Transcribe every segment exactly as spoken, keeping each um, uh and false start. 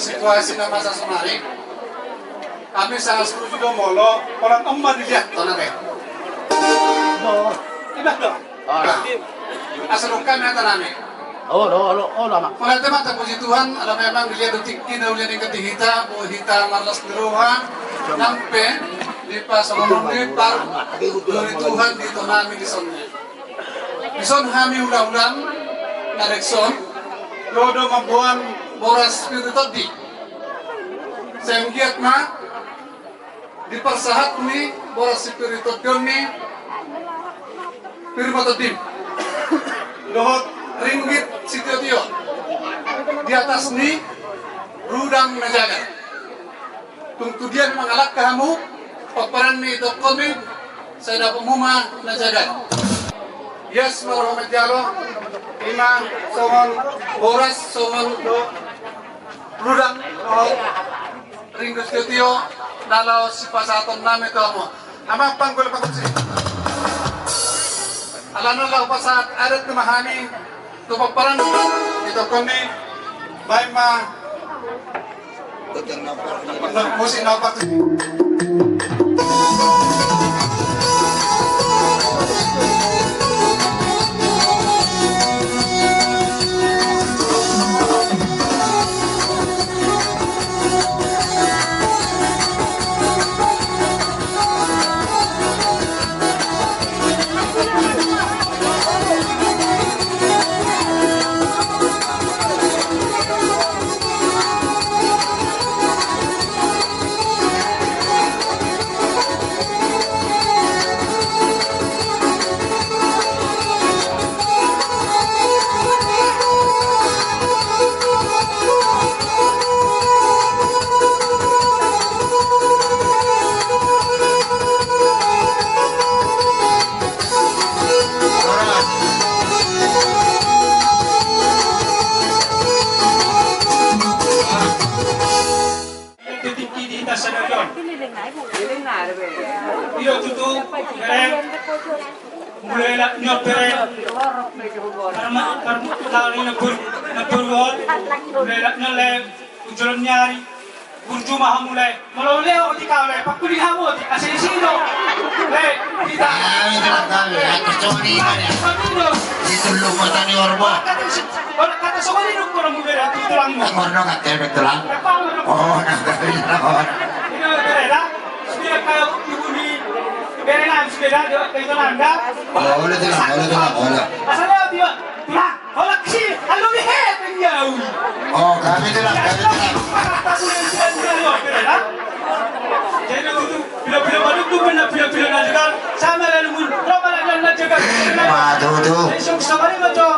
Situasi na masa sonari, hami sangat setuju do molo, molo on ma dilihat tona be. Iba do. Asa dong hami hata nami. Mauliate ma, puji Tuhan, ala memang dilihat do tingki na uli ni hita, boha hita marlas ni roha, nang pe dipasongon ni par, doli Tuhan di tona nami dison. Dison hami ulaon na rek son, ro do mamboan boras pitu tondi. Sai anggiat ma di parsahat ni boras pitu tondi on ni pir ma tondim dohot ringgit sitio-tio di atas ni rudang na jagar. Tung tu dia mangalangka hamu, pomparan ni itongkomi, sai dapot hamu ma na jagar. Ias ma roha manjalo, ima songon boras, songon do rudang, dohot ringgit sitio-tio, na laho sipasahaton nami tu hamu. Amang panggul pakunci. Alana laho pasahat adat ni ma hami, tu pomparan ni itongkomi, baen ma. Musik na pakunci. Titik di atas sadari on. Iyo tutu, bere. Mulai lak nyot bere. Parma, parma, tali na bur, na bur wol. Mulai lak nyot le, ujolan nyari. Burju ma hamu le. Molo le, oti kau le, pakuli hamu oti, asa isi do. Le, kita. Ah, itu lah kami, aku curi kan ya. Kami do. Itu lu kota ni orbo. Kata si, kata sokoni duk kono mu bere, tu tulangmu. Orno kata be tulang. Oh, na bere na. Ini bere na. Sudah kayak ibu ni bere na, sudah dah, kayak itu nanda. Oh, udah tulang, udah tulang, udah. Asal dia tulang. Hola, si, alu mi he, penjau. Oh, kami tulang, kami tulang. Jadi itu, bila-bila baru tu, bila-bila, bila-bila na jagar, sama lalu mun, roba na jagar. Ma tutu. Jadi sungguh sabar ma jo.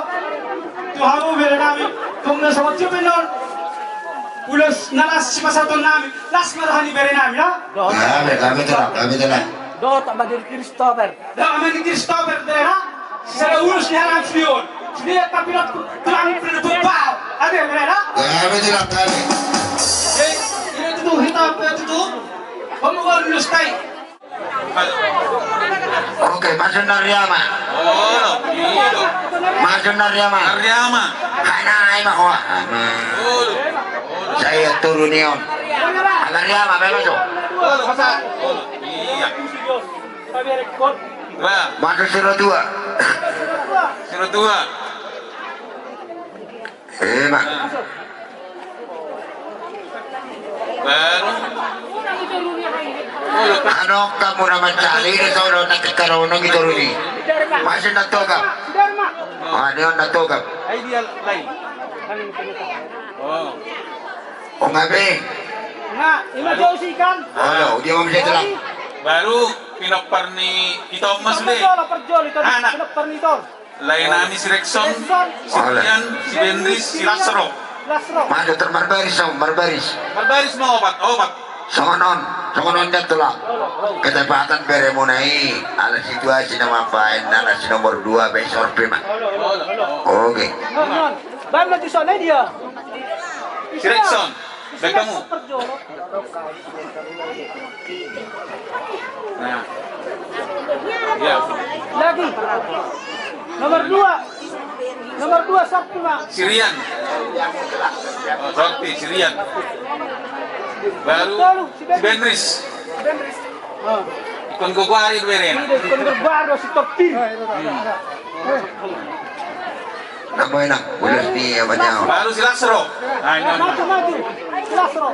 Tu hamu bere nami, tong na sama tu benon. Ulos na las sipasahaton nami, las ma roha ni bere nami, no? Kami, kami tulang, kami tulang. Dohot Ama ni Christopher. Dohot Ama ni Christopher, bere na. Sada ulos ni halang sude on. Sude tapi na tulang pernah tumpal. Ada bere na. Kami tulang, kami. Jadi, ini tutu, hita apa tutu? Pemukulan ulos tai. Oke, masuk na riama. Masuk na riama. Riama. Hana ai ma hoa. Saya turun ni on. Ala riama, apa masuk? Masuk siro tua. Siro tua. Eh, ma. Baru. Ano kamu nama cari de soro na kekarau nang itu runi. Masih na togap. Ah, dia na togap. Ai dia lain. Oh. Oh, ngabe. Nah, ima jauh sih kan. Halo, dia mau bisa telang. Baru pinompar ni Iton ma sude. Perjol, perjol, Iton. Anak. Pinompar ni Iton. Lae nami si Rekson, si Rian, si Benris, si Lasro. Lasro. Maju ter marbaris, om, marbaris. Marbaris ma opat, opat. Songon on, songon on jat tulang. Ketepatan beremuna i, ala situasi na mambaen, ala si nomor dua, be sorpi ma. Oke. Bang, maju sana dia. Si Rekson. Baik kamu. Nah. Ya. Lagi. Nomor dua. Nomor dua, Sorpi ma. Si Rian. Oh, Sorpi, si Rian. Baru si Benris. Ikon gogoari do berena. Ikon gogoari do si Sorpi. Nama enak, ulas ni apa jauh. Baru si Lasro. Maju, maju. Si Lasro.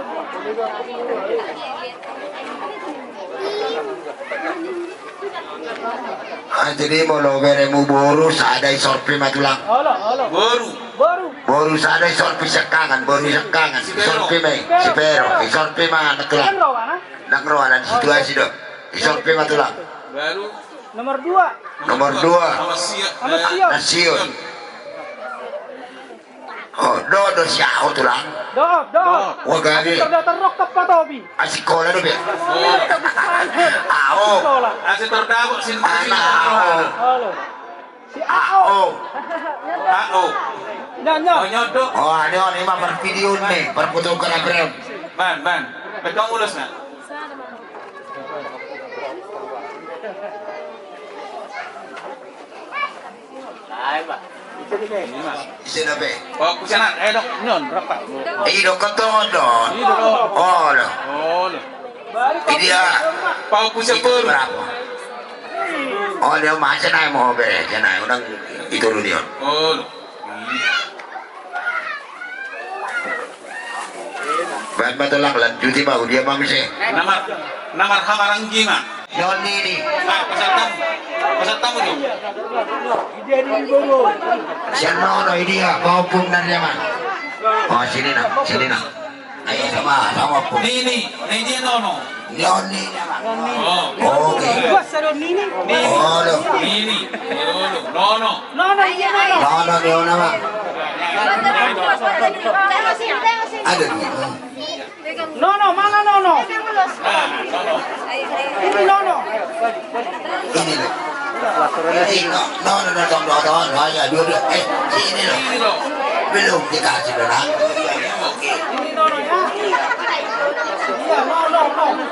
Ah, jadi molo beremu boru sada i Sorpi ma tulang. Boru. Boru. Boru sada i Sorpi sekangan, boru sekangan. Sorpi ma i, si Pero, i Sorpi ma tulang. Nang roa na situasi do. I Sorpi ma tulang. Baru. Nomor dua. Nomor dua. Nama Sion. Nama Sion. Oh, do, do si Ao tulang. Do, do. Wah, gabe. Asing terdaftar rok ke Patobi. Asing kola do be. Ao. Asing terdaftar sin. Mana Ao? Halo. Si Ao. Ao. Nyo, nyo. Oh, nyo do. Oh, ane on ima per video ni, per fotografer. Ban, ban. Betul mulus na. Ise na be? Oh, kusianan, eh, dok, nyon, berapa? Eh, dok, ketongon, dok. Oh, dok. Oh, dok. Ini ya. Pau kusian itu berapa? Oh, dia macam naik mau be, dia naik, udah itu lu dia. Oh, dok. Baen ma tulang, lanjuti ma, udia ma muse. Namar, namar hamaranggi ma. Nyon nini. Ah, pasal tamu. Pasal tamu jo. Sian nono, idia, paupung na dia ma. Oh, sini na, sini na. Ayo sama, sama pung. Nini, nini dia nono. Nini. Oh. Oke. Gua sado nini. Olo. Nini. Olo. Nono. Nono, iya, nono. Nono, nono, Bang. Ada di. Nono, mana nono? Ini nono. Ini loh. Ini no, nono, nono, nono, nono, ya, dua, dua. Eh, ini loh. Belum dikasih, Bang. Ini nono, ya. Iya, nono, nono.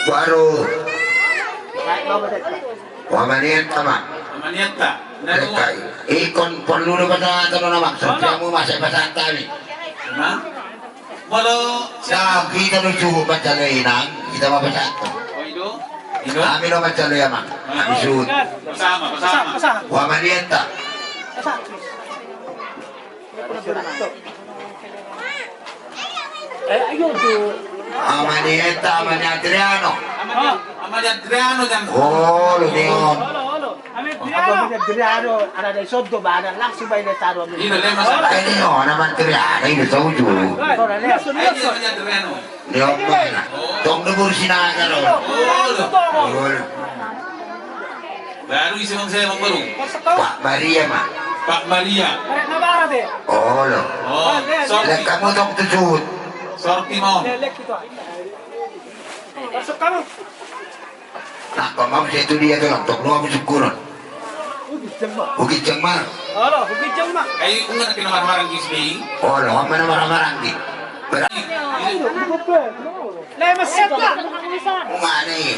Baru. Wamanietta ma. Wamanietta. Ikon porlu do pasahaton on, Amang. Sotiamu masa pasahat kami. Nah. Molo. Nah, kita do suhut mancalai, Inang. Kita ma pasahaton. Oh, ido. Ido. Kami do mancalai, Amang. Kami suhut. Bersama, bersama. Wamanietta. Ama ni Eta, ama ni Adriano. Ama ni Adriano, jam. Oh, lu ni on. Ama ni Adriano, ada dari sodo, ada langsung bayi dari taruh. Ini on, ama ni Adriano, ini sodo. Ini ama ni Adriano. Ni on mana? Tong do boru Sinaga do. Baru isi bangsa yang baru. Pak Maria ma. Pak Maria. Olo. Oh, sorti. Lek kamu tong tu suhut. Sorti ma on. Masuk kamu. Nah, kamu saya tu dia tu nonton lu aku syukuran. Bukit Jengma. Olo, Bukit Jengma. Ai ungat kena marmarang gis be. Olo, ama na marmarang gis. Berarti. Lai masuk. Mani.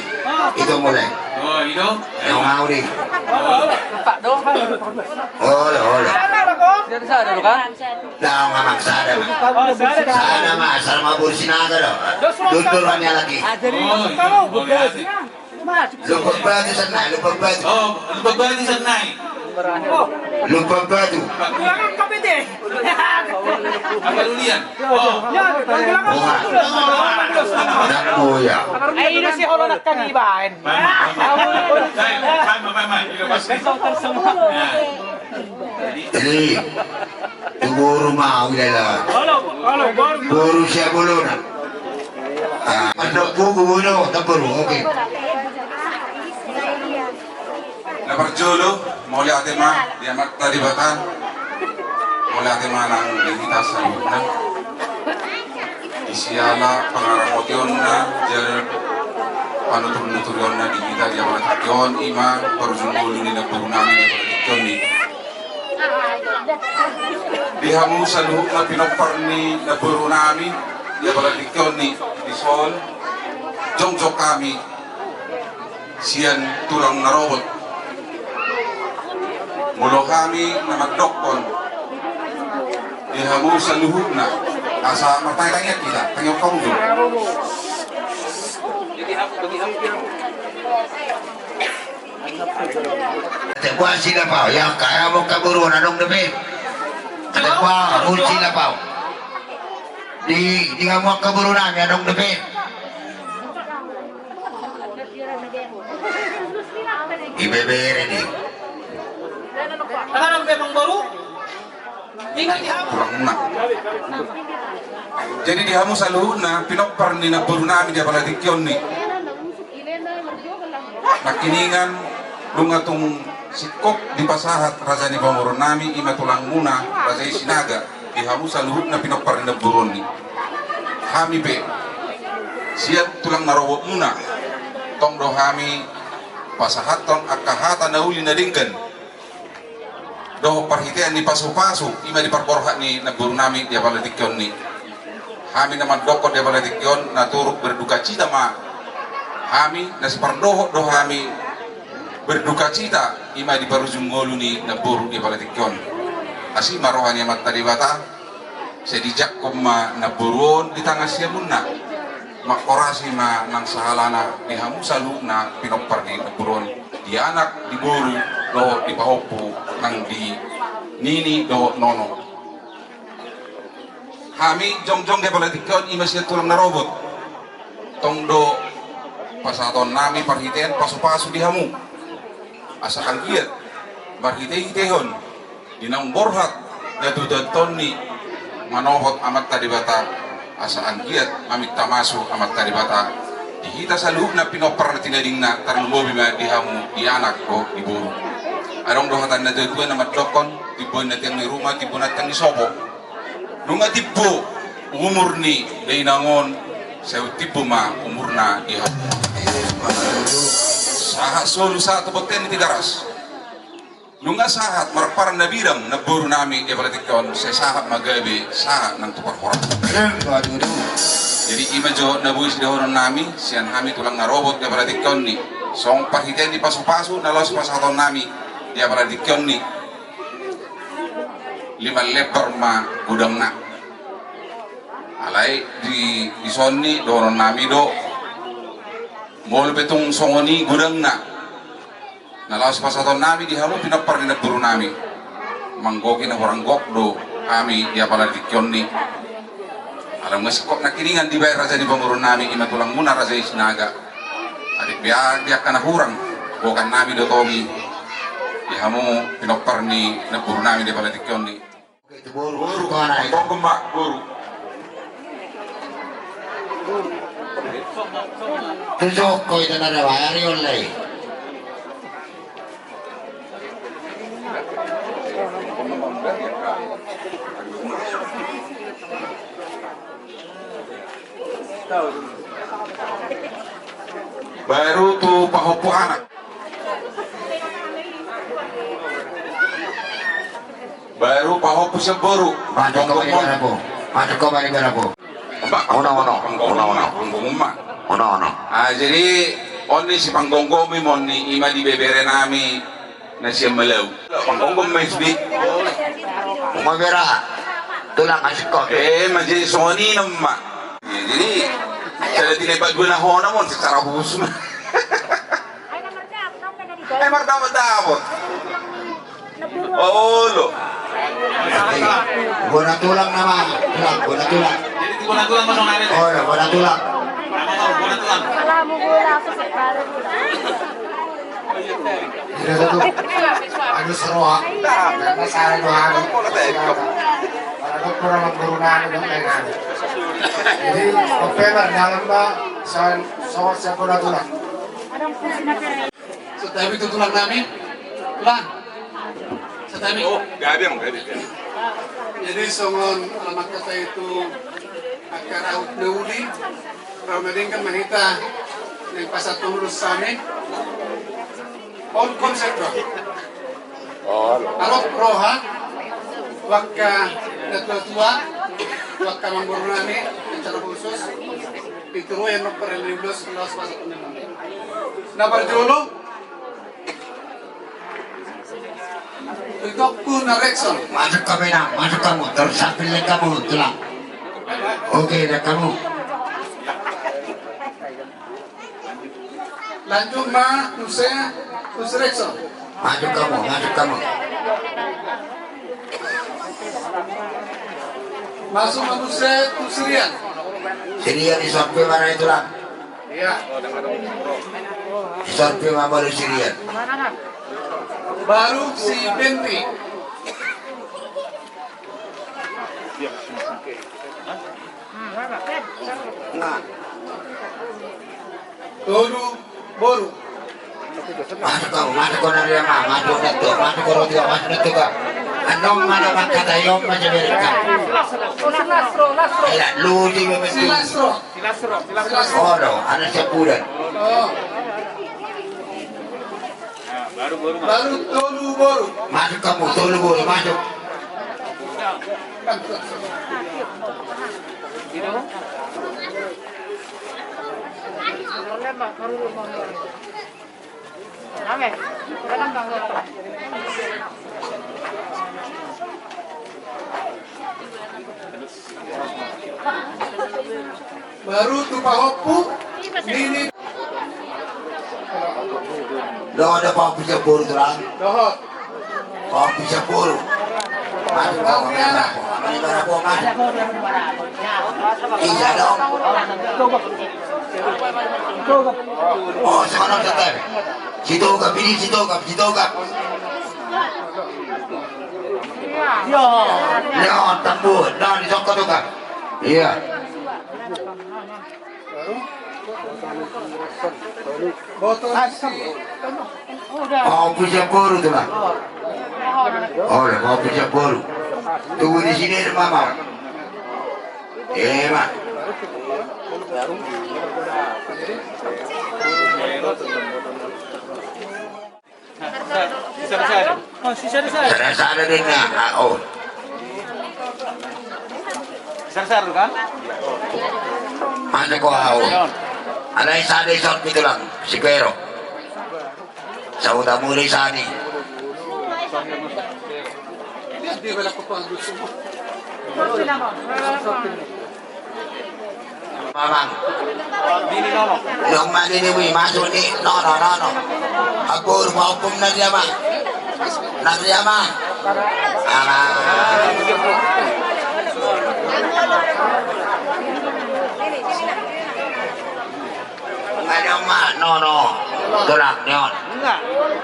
Itu mulai. Oh, itu. Yang mau di. Olo, olo. Dah ngamang sada ma. Sada ma, asal ma boru Sinaga do. Dundur hanya lagi. Lumpat Batu sana, Lumpat Batu. Oh, Lumpat Batu sana. Lumpat Batu. Apa lu lihat? Oh. Anak buaya. Ai, ini si Holona kan ibaen. Jadi, tu boru mau ilela. Boru siap boru na. Ah, mandok buku boru, tak boru, oke. Na parjolo, mauliate ma di Amanta Debata. Mauliate ma nang di hita saluhutna. Di siala pangaramotionna, jala panuturnuturionna di hita di apala tingki on, ima parujung ngolu ni namboru nami di apala tingki on i. Di hamu saluhutna pinompar ni namboru nami di apala tingki on i, dison jongjong hami. Sian tulang na robot. Molo hami na mandokkon di hamu saluhutna, asa martangiang-tangiang hita, tangiang hamu do. Tekuasi na pau, ya, kaya mau kaburu na dong dope. Tekuasi na pau. Di, di hamu angka boru nami adong dope. Ibebere ni. Kurang na. Jadi di hamu saluhutna pinompar ni namboru nami di apala tingki on ni. Nangkiningan nunga tung singkop dipasahat raja ni pamoruon nami, ima tulangmuna raja i Sinaga, di hamu saluhutna pinompar ni namboru on ni. Hami pe sian tulang na robotmuna, tong do hami pasahathon angka hata na uli na denggan dohot parhitean ni pasu-pasu, ima di parborhat ni namboru nami di apala tingki on ni. Hami na mandokkon di apala tingki on, na turut berdukacita ma hami, na sipardohot do hami berdukacita, ima di parujung ngolu ni namboru di apala tingki on. Asi ma roha ni Amanta Debata, sai dijangkon ma namboru on di tangan siamunna. Mangkorasi ma nang sahalana di hamu saluhutna pinompar ni namboru on, di anak, di boru, dohot di pahompu, nang di nini dohot nono. Hami jongjong di apala tingki on ima sian tulang na robot. Tong do pasahaton nami parhitean pasu-pasu di hamu. Asa anggiat marhite-hitehon di naung borhat na tutuanton ni manohot Amanta Debata, asa anggiat maminta masu Amanta Debata di hita saluhutna pinompar na tinadingna, tarlumobi ma di hamu di anak dohot di boru. Adong do hata ni natuatua na mandokkon, timbo nantang ni ruma, timbo nantang ni sopo. Nunga timbo umur ni dainang on, sai timbo ma umurna di hamu. Sahat solu sahat tu bontean ni Tigaras. Nunga sahat marparan na bidang namboru nami di apala tingki on, sai sahat ma gabe sahat nang tu parhorasan. Jadi ima jo na boi sidohonon nami sian hami tulang na robot di apala tingki on ni. Songon parhitean ni pasu-pasu na laos pasahaton nami di apala tingki on ni. Lima lembar ma godangna. Alai di, dison ni dohonon nami do, molo pe tung songon i godangna na laos pasahaton nami di hamu pinompar ni namboru nami, manggohi na hurang gok do hami di apala tingki on ni. Alai nunga singkop nangkiningan dibaen raja ni pamoruon nami, ima tulangmuna raja i Sinaga. Atik pe angka na hurang, gokan nami do tong i di hamu pinompar ni namboru nami di apala tingki on ni. Boru, boru, boru. Tusuk ko ita na rawa ari online. Baru tu pahompu anak. Baru pahompu sian boru. Masuk ke mana, Bu? Masuk ke mana, Bu? Ona, ona, ona, ona. Ona, ona. Ah, jadi on ni sipanggomgomi ma on ni, ima di bebere nami na sian Malau. Panggonggom ma S B. Uma bera. Tulang asik kok. Eh, ma jadi songon i nama. Ya, jadi, jadi tidak berdua na hona mon secara khusus. Eh, mardapot-dapot. Olo. Bona tulang nama, tulang, bona tulang. Bona tulang, bona tulang. Oh, bona tulang. Bona tulang. Ida satu. Agus roha. Karena saya dua hari. Para dokter sama guru nani, dokter nani. Jadi, oke, Pak, jangan, Pak. Soal, soal siapa tulang. Santabi tu tulang nami. Tulang. Santabi. Oh, gabe, gabe, gabe. Jadi songon alamat kata itu akar aut na uli, rau na denggan ma hita naeng pasahat tu ulos nami. On konsep do. Alot roha, angka na tua-tua, angka namboru nami, secara khusus, itu yang nomor lima belas, laos pasahat tu ulos nami. Na parjolo, Itoku na Rexon. Masuk hamu, Inang, masuk hamu, terus sambil lengkamu, tulang. Oke, lengkamu. Lanjut ma muse tu si Rexon. Masuk hamu, masuk hamu. Masuk ma muse tu si Rian. Si Rian, dison pe ma ra i, tulang. Iya. Dison pe ma baru si Rian. Baru si Benri. Nah. Tolu boru. Masuk hamu, masuk hamu na Riama, masuk na Toga, masuk hamu na Toga, masuk na Toga. Annon ma na mangkatai, on ma jaberka. Iya, luti memang tu. Olo, anak Siapudan. Baru tolu boru. Masuk hamu, tolu boru, masuk. Baru tu pahompu nini. Dohot do pahompu sian boru, tulang. Dohot. Pahompu sian boru. Masuk, pahompu sian boru. Masuk, masuk. Ise do? Oh, songon on tetap. Si Togap, ini si Togap, si Togap. Yo, tambun, nah, disongkot Togap. Iya. Pahompu sian boru, tulang. Olo, pahompu sian boru. Tunggu di sini, Mama. Ema. Sada-sada denna, ah, oh. Sada-sada kan? Masuk hamu. Alai sada dison pe, tulang, si Pero. Sahuta muli sani. Mamang. Nung ma nini mui masuk ni, nono, nono. Agur, maupum na dia ma. Na dia ma. Alah. Nga dia ma, nono. Tulang, ni on.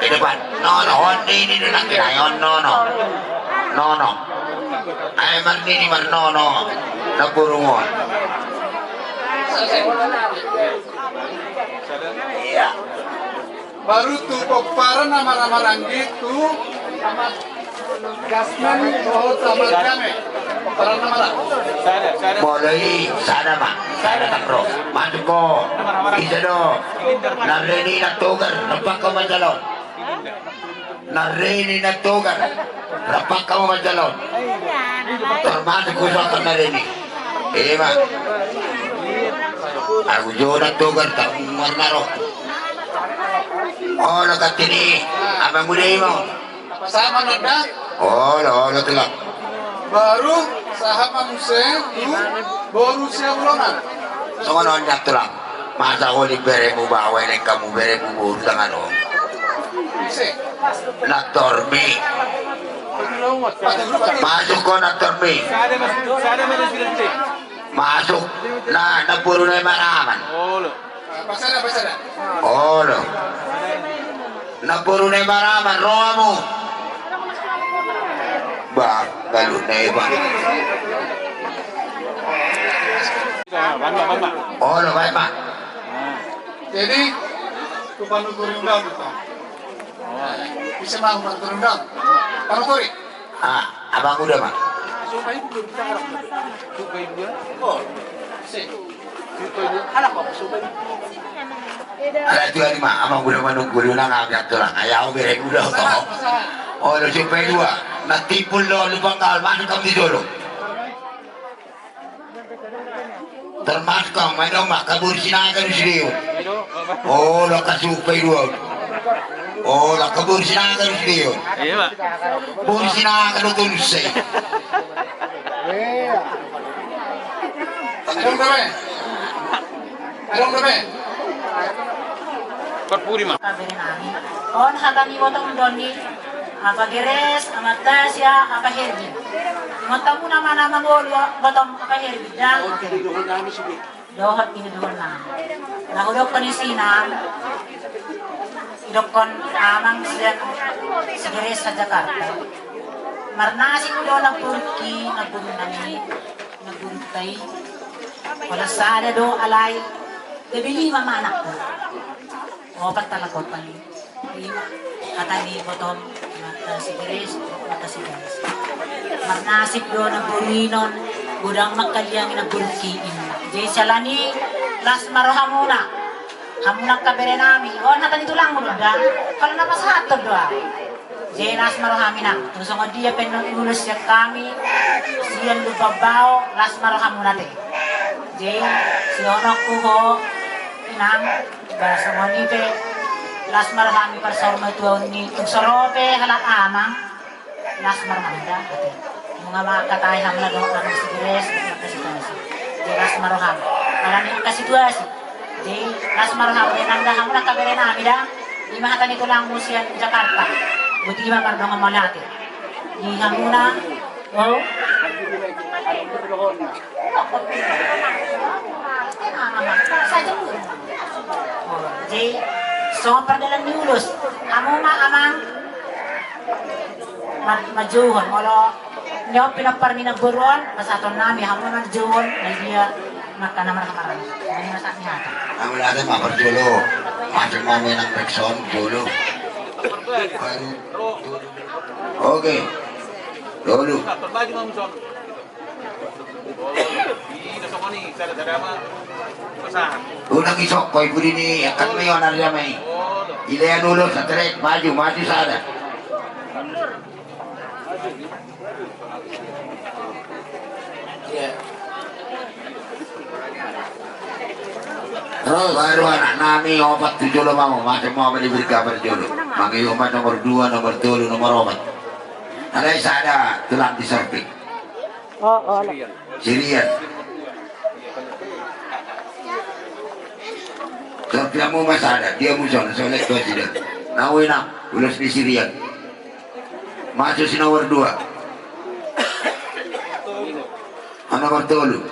Di depan. Nono, on nini, nini, nini, on, nono. Nono. Ai marnini, marnono. Na burung on. Iya. Baru tu pomparan na marhahamaranggi tu Gasmen dohot Amat Jame. Pomparan na marhahamaranggi. Molo i sada ma, sada tangro. Masuk ho. Ise do? Na reni na togar, rap hamu manjalo on. Na reni na togar, rap hamu manjalo on. Termasuk husongan na reni. Ima. Agu jo na togar, tanggung marnaro. Olo, katini, amang uda ima. Sama nanda. Olo, olo, tulang. Baru sahat ma muse tu boru sian Ulonan. Songon on, tulang. Masa holan beremu baoa, elek hamu beremu boru tangan on. Ise? Natormi. Masuk ho, Natormi. Masuk. Na, na boru na i maraman. Olo. Olo. Na boru na i maraman, ro hamu. Bah, galut na i, bah. Olo, baen ma. Jadi, tu panuturi undang. Bisa mau panuturi undang. Panuturi. Ah, abang uda ma. Ala tuan ma, abang uda manungkun, unang apiak tulang. Ai au bere uda ho. Olo, supai dua. Na timpul do lubang gal, masuk hamu di jolo. Termasuk hamu, main oma, kabur sinaga di sini. Oh, laka supai dua. Oh, laka boru Sinaga do sude on. Iya, Pak. Boru Sinaga do tolu sai. Adong dope. Adong dope. Empat puluh lima. Kabere nami. On hata ni ibotom do ni. Apa Geres, Ama Tasia, Apa Herbi. Matamu nama-nama bolu ibotom Apa Herbi. Dah. Dohot di hudolna. Na hudokkon i sian, didokkon amang sian Sigeres sa Jakarta. Marnasib do na burki, na burki nami, na burki tai. Pala sada do alai, gabe lima ma anakku. Opat ala kota ni. Ima hata ni ibotom, ima hata Sigeres, ima hata Sigeres. Marnasib do na boru i on, godang mangkaliangi na boru i ima. Jadi siala ni las ma rohamuna. Hamu na kabere nami, on hata ni tulangmu do da. Kalau na pasahathon do au. Jadi las ma rohami na. Terus songon dia pe na ulos sian hami, sian Lumban Bao, las ma rohamuna te. Jadi, sihohotku ho, inang, Ba songon i pe, las ma rohami parsaur matua on ni, tung so ro pe halak amang, las ma rohami da, ate. Nunga mangkatai hamu na dohot amang Sigeres, angka situasi. Jadi las ma rohami. Alani angka situasi. Jadi las ma rohami, nang da hamu na kabere nami da, ima hata ni tulangmu sian Jakarta. Boti ima mardongan mauliate. Di hamuna, Wow. Jadi, songon pardalan ni ulos. Hamu ma amang ma-, manjouhon, molo nion pinompar ni na boru on, pasahaton nami, hamu ma manjouhon, na dia, maka na marhamarang. Ini masa ni hata. Hamu late ma parjolo, macam mau menang back sound jolo. Baru. Oke. Dulu. Unang isok koi pudi ni akan mei onar ya mei. Ilean ulos satrek maju, maju sada. Iya. Terus. Baru anak nami opat tu jolo mau, masuk mau beli beri kabar jolo. Mangido ma nomor dua, nomor tolu, nomor opat. Alai sada tulang di samping. Oh, oh. Sirian. Samping hamu ma sada, dia musuh, na solek tu sida. Nau enam, ulos di Sirian. Masuk si nomor dua. Nomor tolu.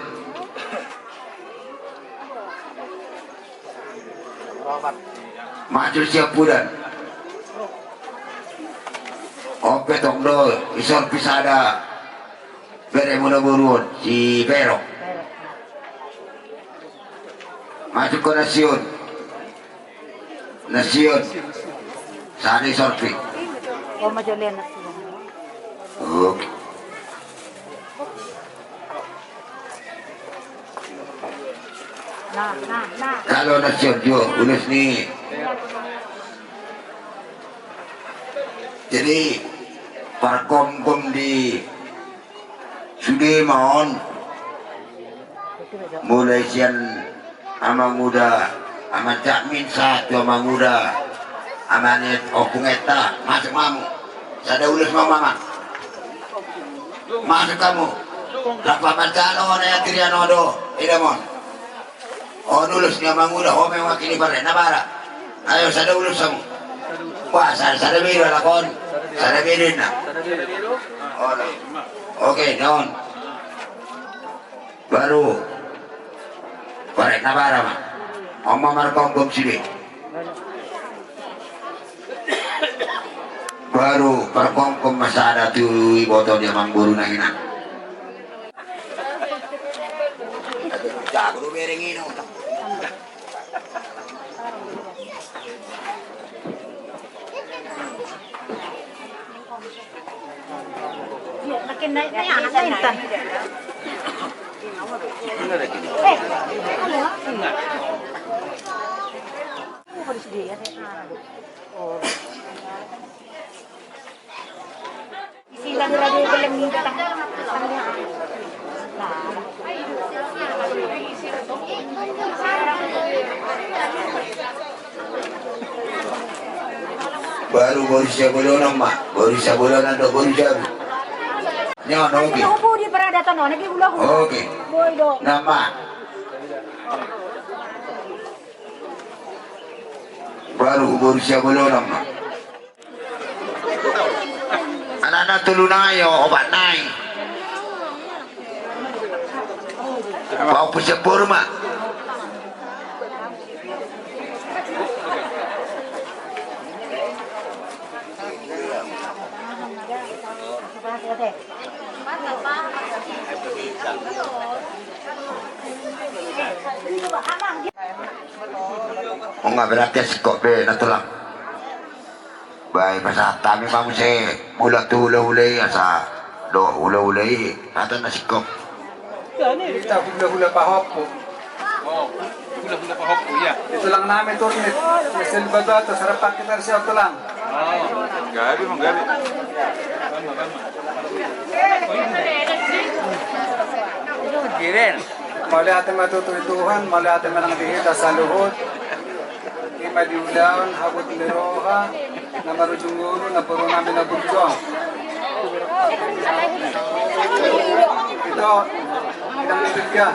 Masuk si Ampudan. Ope tong do, isor pisada. Bere muna boru on, si Pero. Masuk ko na siun. Na siun. Sani sorpi. Oh, majolen na siun. Oke. Nah, nah, nah. Kalau na siun jo, ulos ni. Jadi, pargomgom di sude ma on. Mulai sian Amanguda, Aman Cakmin, sahat tu Amanguda, Aman Et-, Ompung Etta, masuk ma hamu. Sada ulos ma, Mama. Masuk hamu. Rap Aman Calo, na i Triano do, ida mon. On ulos ni Amanguda, ho ma mewakili Parna Nabara. Ayo, sada ulos hamu. Wah, sada, sada be do halak on. Sada be do inna. Olo. Oke, on. Baru. Parna Nabara ma. On ma margomgom sude. Baru pargomgom ma sada tu iboto ni amangboru na hinan. Jago do bereng i, no. Makin naik, naik, naik, naik, Intan. Eh, anu, ah. Baru boru Siabolonan ma, boru Siabolonan do boru Jabu. Nyo, oke. Oke. Nama. Baru boru Siabolonan ma. Anakna tolu nai, opat nai. Paompus sian boru ma. Nunga berarti singkop be na tulang. Bae, pasahat hami ma muse mula tu hulahula i asa dohot hulahula i hata na singkop. Hita hulahula pahompu. Oh, hulahula pahompu, iya. Di tulang nami Turnip, Mesel Batu Atas, Rapak kita siap tulang. Oh, gabe, manggabe. Mauliate ma tutu di Tuhan, mauliate ma nang di hita saluhut. Ima di ulaon habot ni roha na marujung ngolu na boru nami na burju on. Ito, idang di tiga,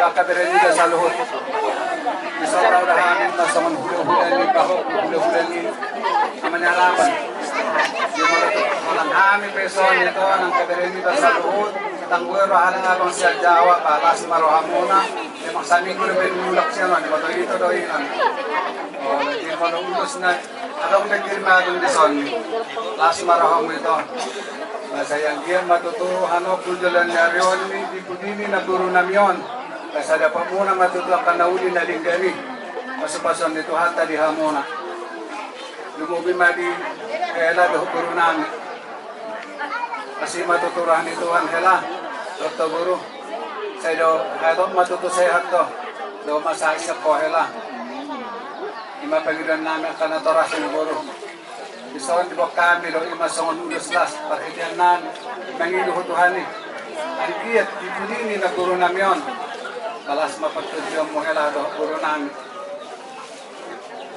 angka bere nami saluhut. Bisa ora-ora hami ma songon hulahula ni pahompu, hulahula ni Ama ni Harapan. Di molo tu holan hami pe songon i, ito, angka bere nami saluhut. Tangguer roha ni abang sian Jawa, ba las ma rohamuna. Emang saminggu dope mulak sian on, boto ito do inang. Oh, jadi molo ulos na adong pe jolma adong dison, las ma rohamu, ito. Ba sai anggiat ma tutu hanompul joloan ni ari on i di pudi ni na boru nami on. Ba sai dapotmuna ma tutu angka na uli na denggan i. Pasu-pasuon ni Tuhanta di hamuna. Lumobi ma di hela dohot boru nami. Asi ma tutu roha ni Tuhan, hela dohot boru. Sai do, hea do ma tutu sehat do. Do ma sai sehat ho, hela. Ima pangidoan nami angka natorasna, boru. Dison diboan hami do ima songon ulos las parhitean nami mangido tu Tuhan i. Anggiat di pudi ni na boru nami on, ba las ma partondion mu, hela dohot boru nami.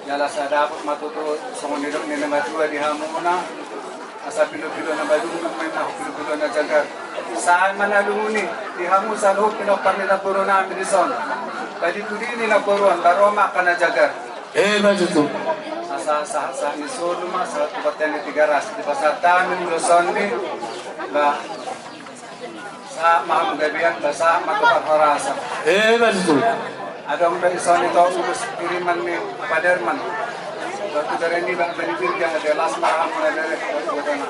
Jala sai dapot ma tutu songon nidok ni na matua di hamuna, asa pilo-pilo na madungdung ma inna ho pilo-pilo na jagar. Sai ma na lungun i di hamu saluhut pinompar ni na boru nami dison. Ba di pudi ni na boru on ba ro ma angka na jagar. Emma tutu. Asa sahat-sahat ni solu ma sahat tu bontean ni Tigaras, dipasahat hami ulos on i. Ba sahat ma hamu gabean, ba sahat ma tu parhorasan. Emma tutu. Adong pe dison, ito, ulos kiriman ni Paderman. Ba tu bere niba, bani Birga, ade las ma rohamu na bere, ba tu botona.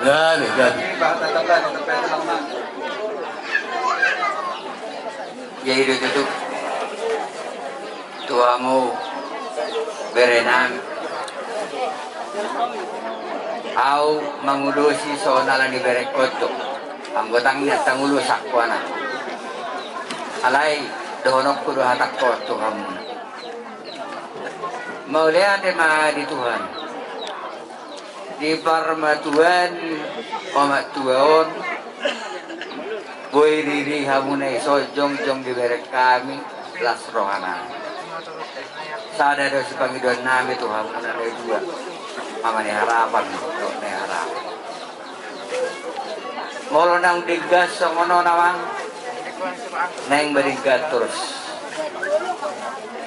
Jadi, jadi. Ba tata bani, tata bani. Jadi, tutu. Tu hamu bere nami, ahu mangulosi songon ala ni berengkon do. Anggo tang nian tang ulos angkuana. Alai dohononku do hatangkon tu hamuna. Mauliate ma di Tuhan. Di parmatuan omak tua on, boi riri hamuna dison, jongjong dibereng hami las roha nami. Sada do sipangidoan nami tu hamuna na dua, Ama ni Harapan dohot Nai Harapan. Molo naung denggan songon on, amang, naeng ma denggan torus.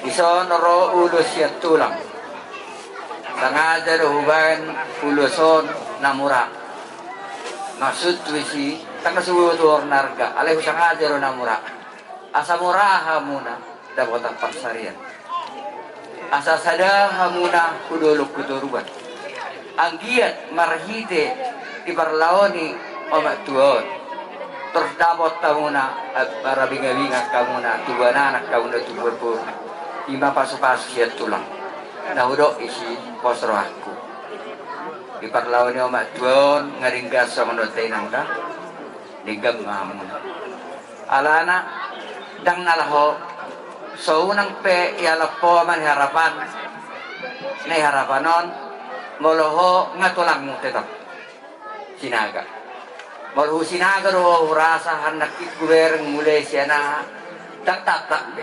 Dison ro ulos sian tulang. Sangaja do hubaen ulos on na mura. Maksudhu disi, tangkas huboto tu hornarga, alai husangaja do na mura. Asa mura hamuna dapotan parsarian. Asa sada hamuna hu dolok hu toruan. Anggiat marhite diparlaoni omak tua on, torus dapot hamuna, eh, marabingabingan hamuna, tubuan anak hamuna, tubuan boru. Ima pasupasu sian tulang. Na hudok disi, pos rohangku. Diparlaoni omak tua on, nga denggan songon on da, inang da. Denggan ma hamuna. Alana, ndang na laho so unang pe ialap ho Ama ni Harapan, Nai Harapan on, molo ho nga tulangmu tetap Sinaga. Molo hu Sinaga do ho hurasa, handang hita hubereng mulai sian aha, ndang tatap be.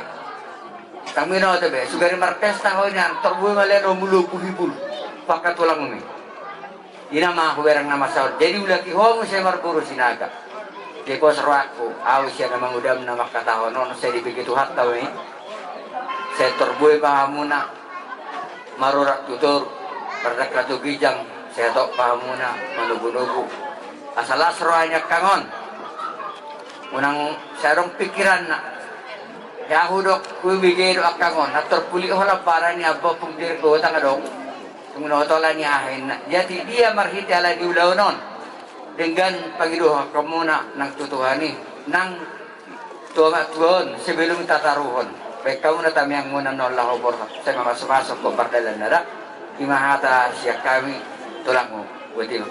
Ndang binoto be, sugari marpesta ho nian, tor boi ma lean ho molo hu Hibul. Pangkatulangmi. Ina ma hubereng na masa on. Jadi ulahi ho muse marboru Sinaga. Dipos rohangku, au sian na mangudam na mangkatahon on, sai dibege Tuhanta ma i. Sai tor bue pahamuna, marurat tu toru, mardangka tu ginjang, sai hatop pahamuna, manogunogu. Asa las roha ni angka on. Unang sai adong pikiranna. Ia hudok, hubege do angka on, na tor pulik holan bara ni abba pung dir gotang adong. Tung na otola ni aha inna. Jadi dia marhite ala ni ulaon on. Denggan pangidohon hamuna nang tu Tuhan i, nang tu amak tua on sebelum tataruhon. Baen hamuna tamiangmuna na laho borhat. Sai mamasumasu ho pardalan na da. I ma hata sian hami, tulangmu. Botima.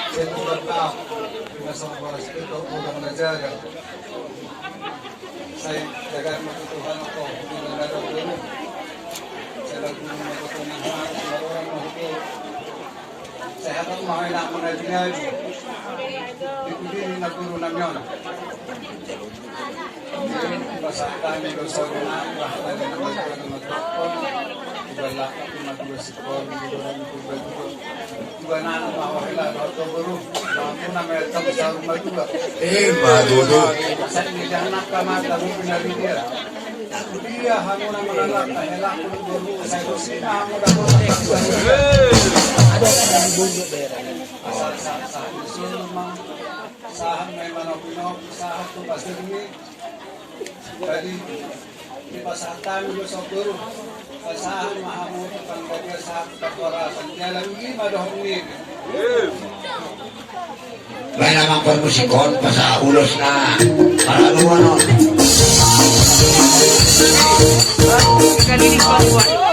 Sai tu banta, di masa boras itu, udah mengajar. Sai jaga mati Tuhan, atau di mana ada guru. Sai lagu mati Tuhan, orang mau itu. Sai hata mau enak mengaji-ngaji. Ikuti na guru nami on. Pasahat hami do saur matua, pasahat hami do saur matua. Eh, ma tutu. Sahat memang, sahat tu pasir ni. Jadi, dipasahat hami do saur matua, pasahat ma hamu panggabean, sahat parhorasan, jala lima dohot ni. Baen amang parmusik on, pasahat ulos na paraluan on. Kali di Papua.